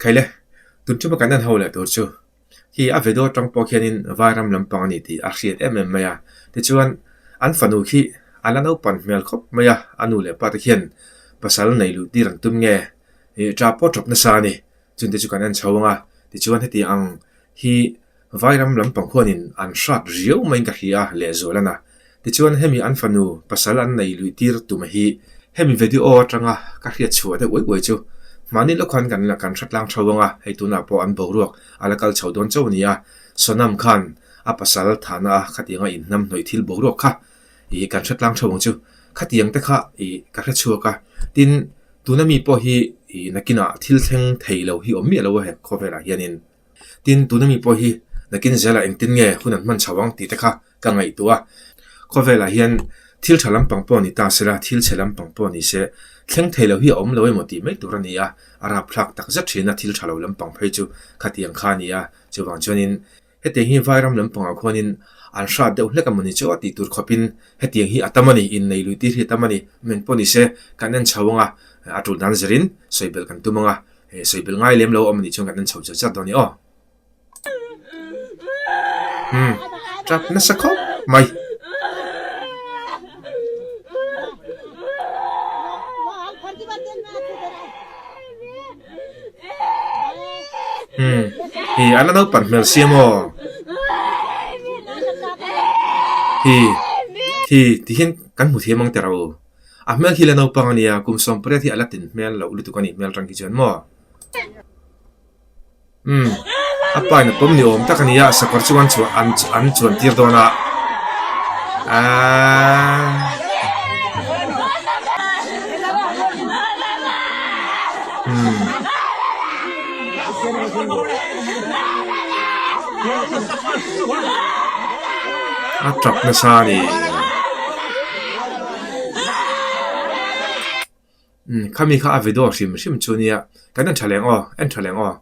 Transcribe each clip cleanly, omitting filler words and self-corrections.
Khaile, tun ṭuma kan en ho leh tur chu khi a video aṭang pawh khianin Vairam lampang a ni tih a hriat em em mai a. Tichuan, an fanu khi a la naupan hmel khawp mai a, a nu leh pa te khian pasal nei luh tir an tum nge? Ih, ṭap pawh ṭap nasa a ni. Chungte chu kan en chho ang a, tichuan heti ang hi Vairam lampang khuanin an hrat riau maiin ka hria a lehzual a na. Tichuan hemi an fanu pasal an nei lui tir tuma hi hemi video atanga ka hriat chhuah deuh uai uai chu mahni lawkhan kan la kan hre tlang tho ang a, hei tunah pawh an boruak a la kal chho dawn chauh a ni a, Sonam khan a pasal thahna a khatianga inhnam hnawih thil boruak kha ih kan hre tlang tho ang chu. Khatiang te kha ih ka hre chhuak a, tin tuna mi pawh hi ih nakinah thil thleng thei lo hi awm miah lo a he khawvelah hianin. Tin, tuna mi pawh hi nakin zelah engtin nge hun an hman chho ang tih te kha ka ngaihtuah a. Khawvelah hian thil tha lampang pawh ni ta sela, thil chhe lampang pawh ni se, thleng thei lo hi a awm lo emaw tih mai tur a ni a, a rapthlak tak zet thin a, thil tha lo lampang phei chu khatiang kha a ni a. Chuvang chuanin hetiang hi Vairam lampangah khuanin an hrat deuh hlek emaw ni chu a tih tur khawpin hetiang hi a tam a ni, innei lui tir hi a tam a ni. Men pawh ni se, kan en chho ang a, a tul dan zirin sawi belh kan tum ang a. He sawi belh ngai lem lo awm anih chuan kan en chho chat chat dawn a ni aw. Umm tap nasa khawp mai. Umm hi a la naupang hmel si amaw? Hi hi ti hian kan hmu thiam ang tiraw? A hmel hi la naupang a nia, kum 18 hi a la tin hmel loh lutuk a nih hmel tang hi chuan maw? Umm, a pa in a pawm ni awm tak a nia, sakawr chu an chuan an an chuan tir dawn a. Aaaa. Umm. A tap nasa a ni. Umm khami kha a video hrim hrim chu nia kan en tha leng aw en tha leng aw.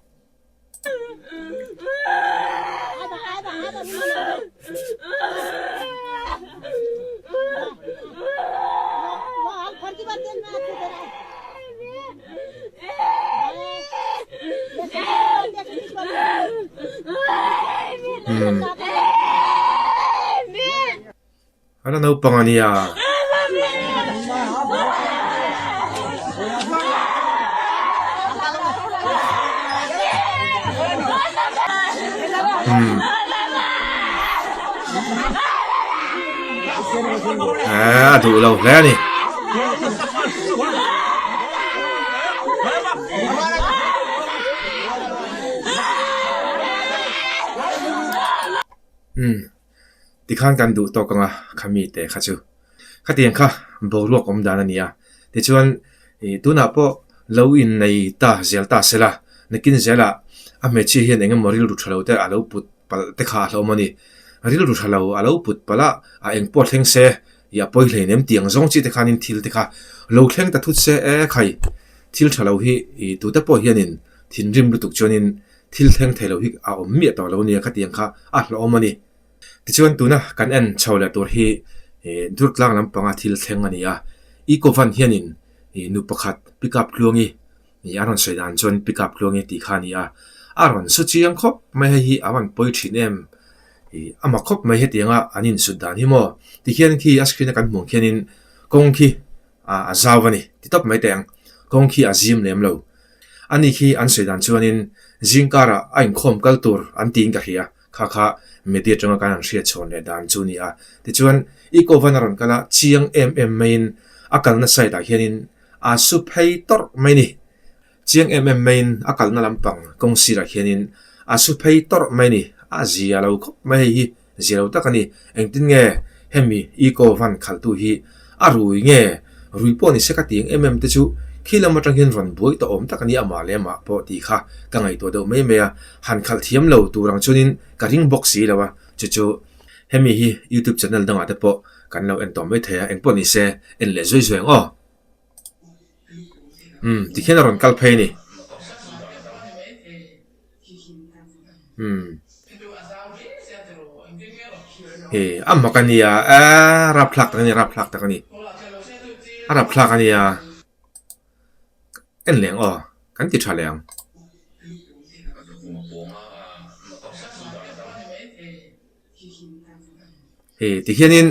Umm a la naupang a nia. Umm a duh lo hle a ni. Umm tikhan kan duh tawk ang a khami te kha chu khatiang kha boruak awm dan a ni a tichuan ih tunah pawh lo innei ta zel ta sela nakin zelah a hmeichhia hian eng emaw rilru tha lo te a lo put palh te kha a hlauhawm a ni rilru tha lo a lo put palh a a eng pawh thleng se ih a pawi hlein em tih ang zawng chi te khanin thil te kha lo thleng ta thut se e khai thil tha lo hi ih tute pawh hianin thinrim lutuk chuanin thil thleng thei lo hi a awm miah tawh lo a nia khatiang kha a hlauhawm a ni. Tichuan tuna kan en chho leh tur hi ih Durtlang lampanga thil thleng a ni a, Eco Van hianin ih nu pakhat pick up tluangi ih a rawn sawi dan chuan pick up tluangi tih kha a ni a, a rawn su chiang khawp mai hei hi a rawn pawi thin em ih a mak khawp mai hetianga an insut dan hi maw tikhian khi a screen a kan hmuh ang khianin kawng khi a zau a ni ti tawp mai teh ang kawng khi a zim lem lo. Ani khi an sawi dan chuanin zingkarah a inkhawm kal tur an tiin ka hria, kha kha media atanga kan han hriat chhawn leh dan chu a ni a. Tichuan, Eco Van a rawn kal a, chiang em em maiin a kalna side ah hianin a su phei tawrh mai a ni. Chiang em em maiin a kalna lampang kawng sirah hianin a su phei tawrh mai a ni. A zia lo khawp mai hei hi. Zia lo tak a ni. Engtin nge hemi Eco Van khaltu hi a rui nge? Rui pawh ni se ka ti ang em em te chu khi lam atang hian rawn buai tawh awm tak a ni amah leh amah pawh tih kha ka ngaihtuah deuh mai mai a, han khalh thiam lo tur ang chuanin ka ring bawk si lo a, chu chu hemi hi YouTube channel dangah te pawh kan lo en tawh mai thei a, engpawh ni se en leh zui zui ang aw. Umm tikhian a rawn kal phei a ni. Umm he a mak a nia eee rapthlak tak a ni rapthlak tak a ni a rapthlak a nia en leh ang aw kan ti tha leh ang. Hei ti hianin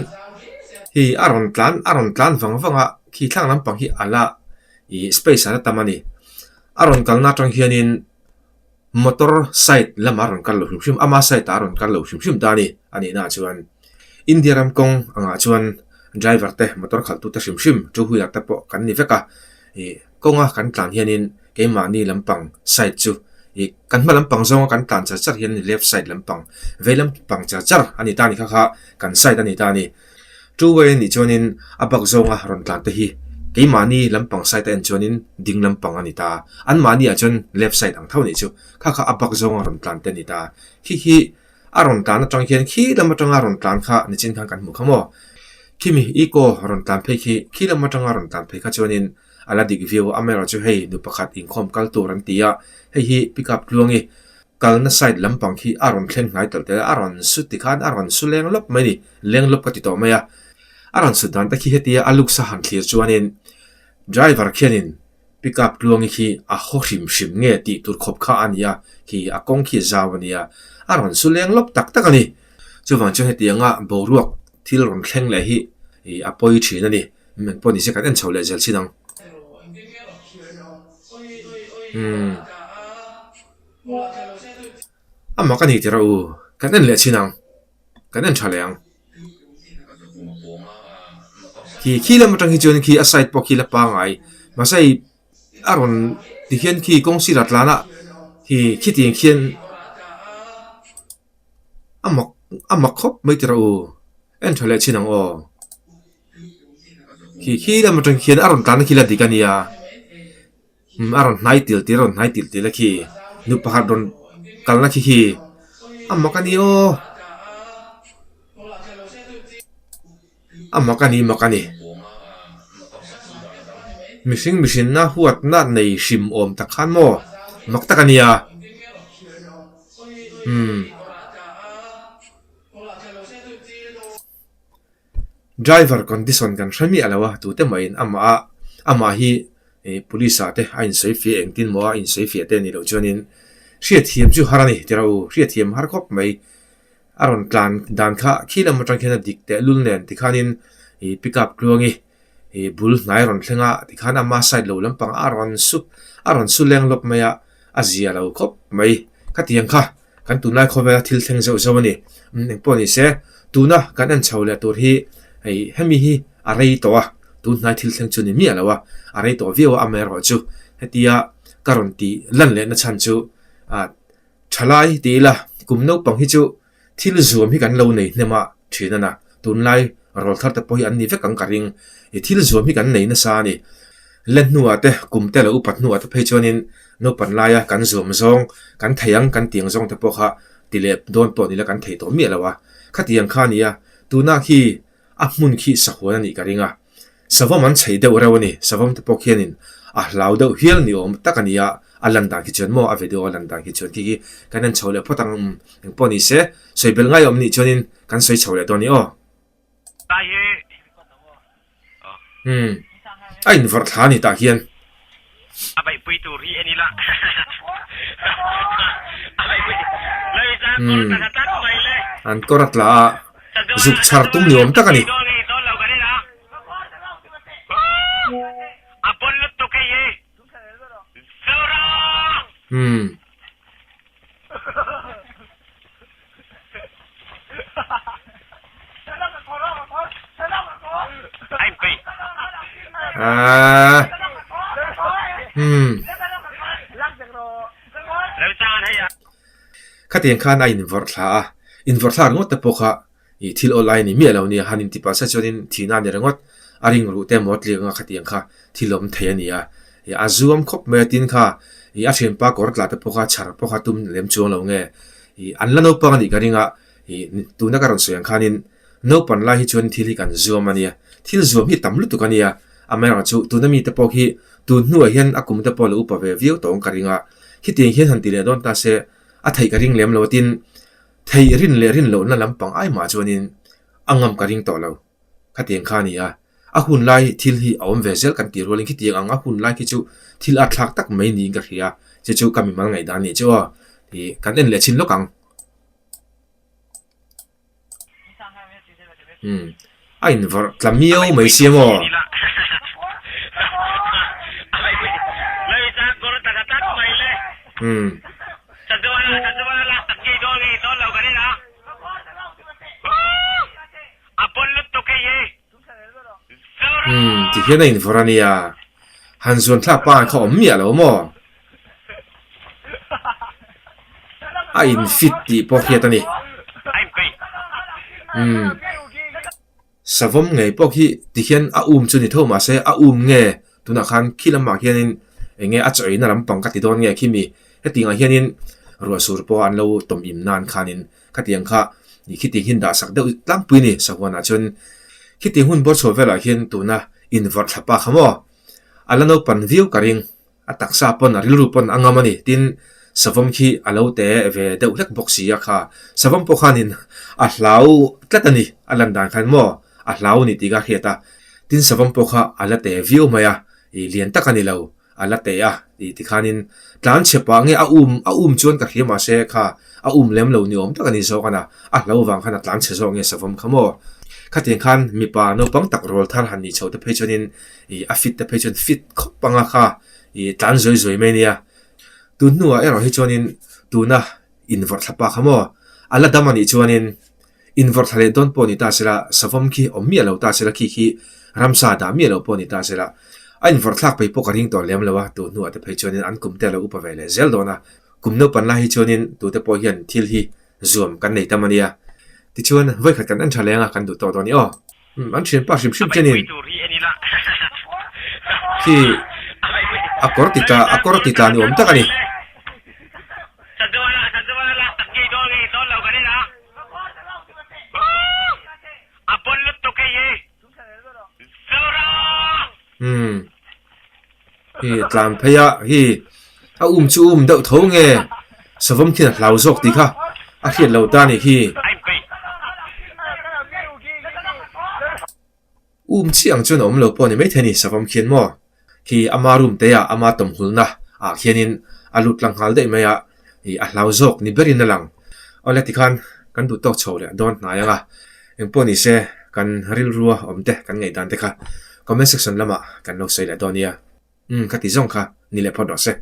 hei a rawn tlan a rawn tlan vang vang a khi thlang lampang hi a la ih space a la tam a ni. A rawn kalna atang hianin motor side lamah a rawn kal lo hrim hrim ama side ah a rawn kal lo hrim hrim ta a ni a nih naah chuan India ram kawng angah chuan driver te motor khalh tute hrim hrim two wheeler te pawh kan ni vek a ih kawnga kan tlan hianin keimahni lampang side chu ih kan hma lampang zawnga kan tlan char char hian left side lampang vei lampang char char a ni ta a ni kha kha kan side a ni ta a ni. Two way a nih chuanin a bak zawnga rawn tlan te hi keimahni lampang side a en chuanin ding lampang a ni ta a, anmahni ah chuan left side ang tho a nih chu kha kha a bak zawnga rawn tlan te a ni ta a. Khi khi a rawn tlan atang hian khi lam atanga rawn tlan kha nichin khan kan hmuh kha maw? Khimi eco rawn tlan phei khi khi lam atanga rawn tlan phei kha chuanin a la dik viau a, amaherawhchu hei nu pakhat inkhawm kal tur an ti a, hei hi pick up tluangi kalna side lampang khi a rawn thleng hnai telh telh a, a rawn su tikhan a rawn su leng lawp mai a ni, leng lawp ka ti tawh mai a, a rawn sut dan te khi hetia a looks a han thlir chuanin driver khianin pick up tluangi khi a haw hrim hrim nge tih tur khawp kha a ni a, khi a kawng khi a zau a ni a, a rawn su leng lawp tak tak a ni. Chuvang chuan hetianga boruak thil rawn thleng leh hi a pawi thin a ni. Eng pawh nise kan en chho leh zel chin ang. Umm. A mak a ni tira u, kan en leh chin ang, kan en tha leh ang. Khi khi lam atang hi chuan khi a side pawh khi la pangai mahse hei a rawn ti hian khi kawng sirah tlan a khi khitiang khian a mak a mak khawp mai tira u en tha leh chin ang aw. Khi khi lam atang khian a rawn tlan na khi la dik a nia. Umm a rawn hnai til til a rawn hnai til til a khi nu pakhat rawn kalna khi khi a mak a ni aw a mak a ni mak a ni mihring mihrinna huatna nei hrim awm tak khan maw mak tak a nia umm. Driver condition kan hre miah lo a, tute mahin amah a amah hi ih police ah te a insawi fiah engtin maw a insawi fiah te anih loh chuanin hriatthiam chu har a ni tira u, hriatthiam har khawp mai. A rawn tlan dan kha khi lam atang khian a dik tehlul nen tikhanin ih pick up tluangi ih bul hnai rawn thleng a tikhan ama side lo lampang a rawn su a rawn su leng lawp mai a, a zia lo khawp mai. Khatiang kha Kan tunlai khawvela thil thleng zeuh zeuh a ni. Engpawh ni se, tuna kan en chho leh tur hi hei hemi hi a rei tawh a, tun hnai thil thleng chu ni miah lo a, a rei tawh viau a, amaherawh chu hetia ka rawn tih lan lehna chhan chu ah thalai ti ila kum naupang hi chu thil zuam hi kan lo nei hnem a thin a na, tunlai rawl thar te pawh hi an ni vek ang ka ring, i thil zuam hi kan nei nasa a ni. Len hnuah te, kum te leh upat hnuah te phei chuanin naupan laia kan zuam zawng, kan thei ang kan tiang zawng te pawh kha ti leh dawn pawh nila kan thei tawh miah lo a. Khatiang kha a ni a, tuna khi a hmun khi sahuan a nih ka ring a. Savawm an chheih deuh reuh a ni, savawm te pawh khianin a hlau deuh hial ni awm tak a ni a, a lan dan khi chuan maw a video a lan dan khi chuan khi khi kan en chho leh phawt ang umm engpawh ni se, sawi belh ngai awm nih chuanin kan sawi chho leh dawn a ni aw. Umm a invarh thla a ni tah hian. Umm an kawr a tla a zuk chhar tum ni awm tak a ni. Umm. Aaa umm Khatiang khan a invawrh thla a, invawrh thlak ringawt te pawh kha ih thil awl ai ni miah lo nia, han inti palh se chuanin thihna a ni ringawt, a ring ruh te emaw tliak anga khatiang kha thil awm thei a ni a, ih a zuam khawp mai a tin kha ih a thianpa kawr tla te pawh kha chhar pawh kha tum lem chuang lo nge ih an la naupang a nih ka ring a, ih tuna ka rawn sawi ang khanin naupan lai hi chuan thil hi kan zuam a nia, thil zuam hi tam lutuk a nia, amaherawhchu tuna mite pawh khi tun hnuah hian a kum te pawh a lo upa ve viau tawh ang ka ring a, khitiang hian han ti leh dawn ta se a theih ka ring lem lo a tin. Thei rin leh rin lohna lampang ai mah chuanin a ngam ka ring tawh lo. Khatiang kha a ni a, a hun lai thil hi a awm ve zel kan tih rualin khitiang ang a hun lai khi chu thil a thlak tak mai niin ka hria, chu chu ka mimal ngaihdan a nih chu aw. Ih, kan en leh chhin lawk ang. Umm a invawrh tla miau mai sia maw? Umm. Umm ti hian a invawrh a nia. Han zuan thlak pa kha awm miah lo maw? A in fit tih pawh hriat a ni. Umm savawm ngei pawh khi ti hian a um chu ni tho mahse a um nge tunah khan khi lamah khianin eng nge a chaw eina lampang ka ti dawn nge khimi hetiangah hianin ruah sur pawh an lo tawm im nan khanin khatiang kha ih khitiang hian dah sak deuh tlangpui a ni sahuanah chuan khitiang hun bawr chhuah velah khian tuna invarh thla pa kha maw a la naupan viau ka ring. A taksa pawn a rilru pawn a ngam a ni. Tin, savawm khi a lo te ve deuh hlek bawk si a kha. Savawm pawh khanin a hlau tlat a ni, a lan dan khan maw a hlau a ni tih ka hriat a. Tin, savawm pawh kha a la te viau mai a, ih lian tak a ni lo, a la te a ih tikhanin tlan chhe pah nge a um a um chuan ka hria mahse kha a um lem lo ni awm tak a ni zawk a na, a hlau vang khan a tlan chhe zawk nge savawm kha maw. Khatiang khan mipa naupang tak rawl thar han nih chho te phei chuanin Ih a fit te phei chuan fit khawp anga kha ih tlan zuai zuai mai ania. Tun hnuah erawh hi chuanin tuna invawrh thla pa kha maw a la dam anih chuanin invawrh thla leh dawn pawh ni ta sela savawm khi awm miah lo ta sela khi khi ramsa dah miah lo pawh ni ta sela a invawrh thlak phei pawh ka ring tawh lem lo a tun hnuah te phei chuanin an kum te a lo upa ve leh zel dawn a. Kum naupan lai hi chuanin tute pawh hian thil hi zuam kan nei tam ania. Tichuan vawikhat kan en tha leng a kan duh tawh dawn i aw. Umm an thianpa hrim hrim chenin khi a kawr ti tla a kawr ti tla ni awm tak a ni. Umm hi tlan phei a hi a um chu um deuh tho nge savawm khian a hlau zawk tih kha a hriat lo ta a nih khi. Um chiah ang chuan a awm lo pawh a ni maithei a ni savawm khian maw khi ama room te ah ama tawmhulna ah khianin a lut tlang nghal daih mai a ih a hlau zawk ni berin a lang. Awle tikhan kan duh tawk chho leh dawn hnai ang a, engpawh ni se kan rilrua awm te kan ngaihdan te kha comment section lamah kan lo sawi leh dawn nia. Umm ka ti zawng kha ni leh phawt rawh se.